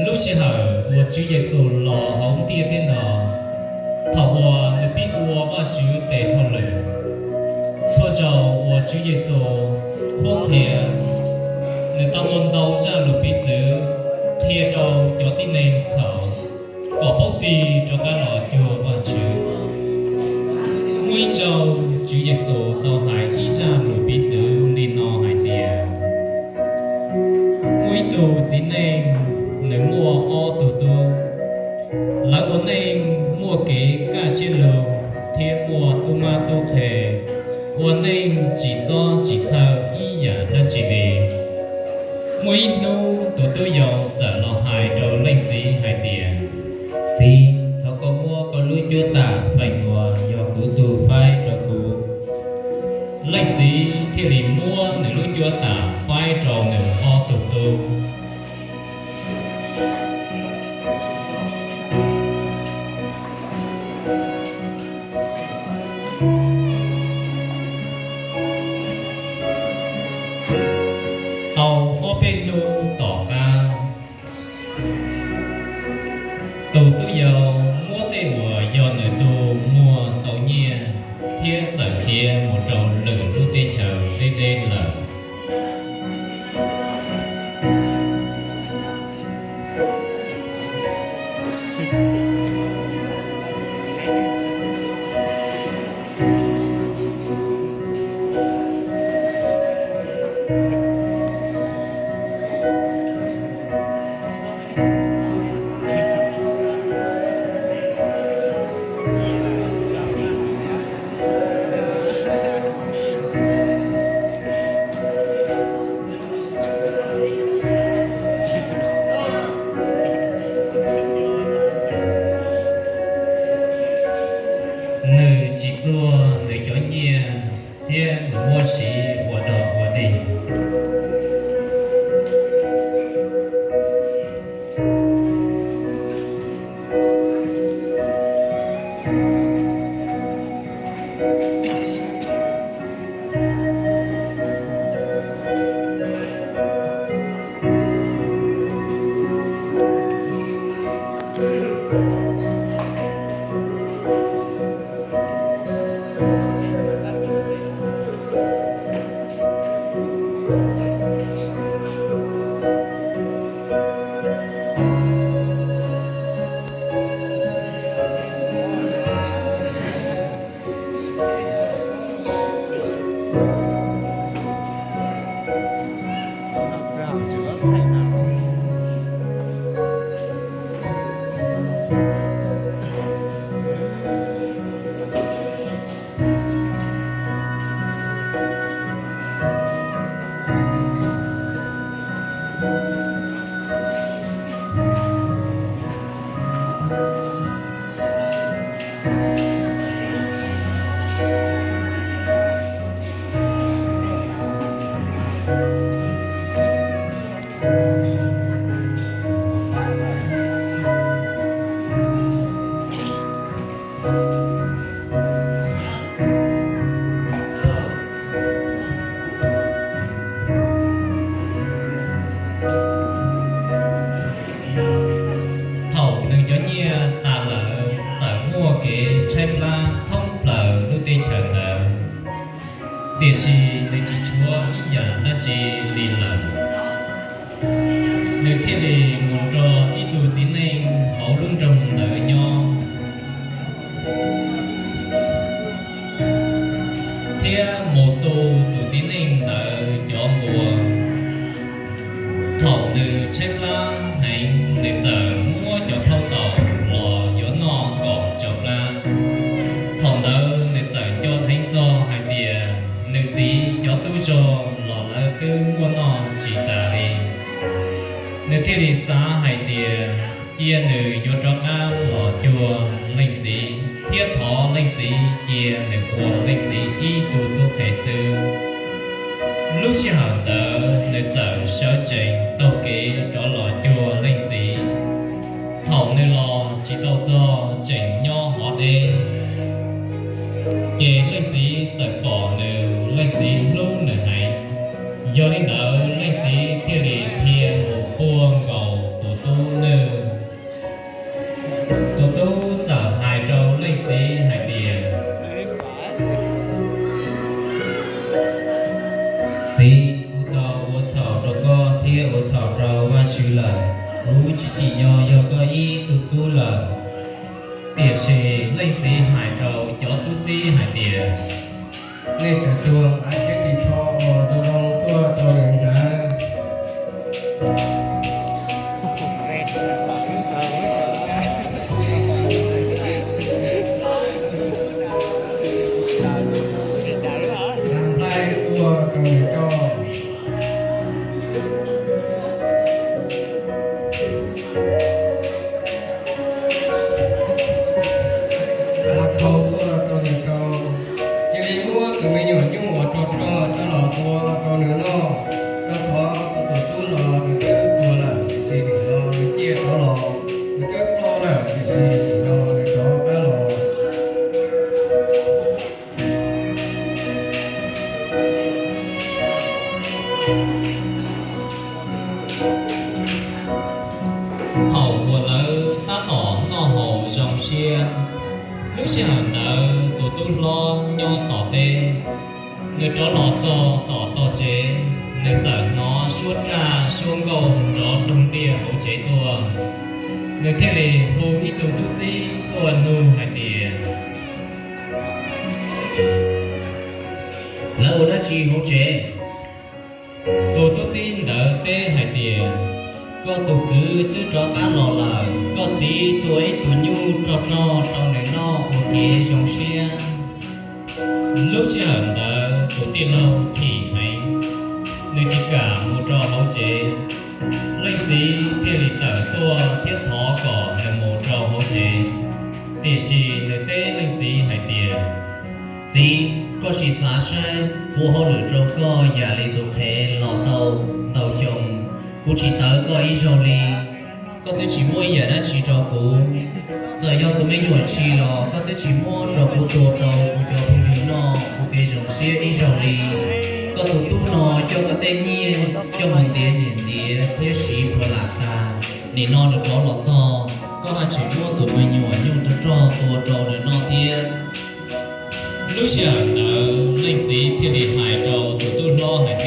Lub sij hawm uas Tswv Yexus los hauv ntiaj teb no, thaum uas nws pib ua Vajtswv tes hauj lwm, txhua zaus uas Tswv Yexus qhuab qhia, nws tau ua ntau zaj lus piv txwv qhia rau cov tib neeg txhaum kom paub tig rov qab los cuag Vajtswv. Muaj ib zaug Tswv Yexus tau hais ib zaj lus piv txwv li no hais tias, muaj ib tug txiv neej, nws muaj ob tug tub. Lawv ua neej muaj kev kaj siab lug thiab muaj tub mab tub qhe, ua neej tsis txob tsis txhawj ib yam dab tsi li. Muaj ib hnub tus tub yau txawm los hais rau leej txiv hais tias, Txiv, thov koj muab koj lub cuab tam feem uas yog kuv tug faib rau kuv. Leej txiv thiaj li muab nws lub cuab tam faib rau nws ob tug tub. Tau ob peb hnub tom qab, tus tub yau muab tej uas yog nws tug muag tau nyiaj thiab txawm khiav mus rau lwm lub teb chaws deb deb lawm. Nws tsis txuag nws cov nyiaj thiab nws muab siv ua dog ua dig. Thaum nws cov nyiaj tas lawm, txawm muaj kev tshaib plab thoob plaws lub teb chaws ntawd, tiam sis nws tsis tshuav ib yam dab tsi li lawm. Nws thiaj li mus nrog ib tug txiv neej hauv lub nroog ntawd nyob, thiab mus tu tus txiv neej ntawd cov npua. Thaum nws tshaib plab heev, nws txawm muab cov plhaub taus los yuav noj kom tsau plab. Thaum ntawd nws txawm nco dheev txog hais tias nws txiv cov tub zog los lawv twb muaj noj tsis tas li. Nws thiaj li xav hais tias cia nws yuav rov qab los cuag leej txiv thiab thov leej txiv cia nws ua leej txiv ib tug tub qhe xwb. Lub sij hawm ntawd nws txawm sawv tsees taug kev rov los cuag leej txiv. Thaum nws los tsis tau txog, tseem nyob hov deb, ces leej txiv txawm pom nws, leej txiv hlub nws heev. Yog li ntawd leej txiv thiaj li dhia mus puag nkaus tus tub Tsis tsim nyog yog koj ib tug tub lawm. Tiam sis leej txiv hais rau cov tub txib hais tias, nej tseem tsuag av ceb ris tsho uas zoo zoo tuaj rau nws hnav. Hnav nplaig tuaj rau nws coj. Hnav khau tuaj rau nws rau. Cia li muab tus me nyuam nyuj uas rog rog coj los ua rau nws noj, rau qhov kuv tus tub no nws twb tuag lawm tiam sis nim no nws ciaj rov los, nws twb ploj lawm tiam sis nim no nws rov qab los. Thaum uas lawv tab tom noj haus zoo siab, lub sij hawm ntawd tus tub hlob nyob tom teb, nws rov los txog tom tog tsev, nws txawm hnov suab raj suab nkauj nrov doog diaj hauv tsev tuaj. Nws thiaj li hu ib tug tub txib tuaj nug hais tias, lawv ua dab tsi hauv tsev? Tus tub txib ntawd teb hais tias, koj tus kwv twb rov qab los lawm, koj txiv tua ib tug nyuj rog rog rau nws noj ua kev zoo siab. Lub sij hawm ntawd tus tij laug chim heev, nws tsis kam mus rau hauv tsev. Leej txiv thiaj li tawm tuaj thiab thov kom nws mus rau hauv tsev. Tiam sis nws teb leej txiv hais tias, txiv, koj sim xav saib, kuv hauj lwm rau koj yam li tus qhev los tau ntau xyoo, kuv tsis tawv koj ib zaug li. Koj twb tsis muab ib yam dab tsi rau kuv. Txawm yog tus me nyuam tshis los koj twb tsis muab rau kuv tua rau kuv cov phooj ywg noj ua kev zoo siab ib zaug li. Koj tus tub no coj koj tej nyiaj coj mus ntiav niam ntiav thiab siv puas lam tag, nim no nws rov los txog, koj haj tseem muab tus me nyuam nyuj rog rog tua rau nws noj thiab. Lub sij hawm ntawd leej txiv thiaj li hais rau tus tub hlob hais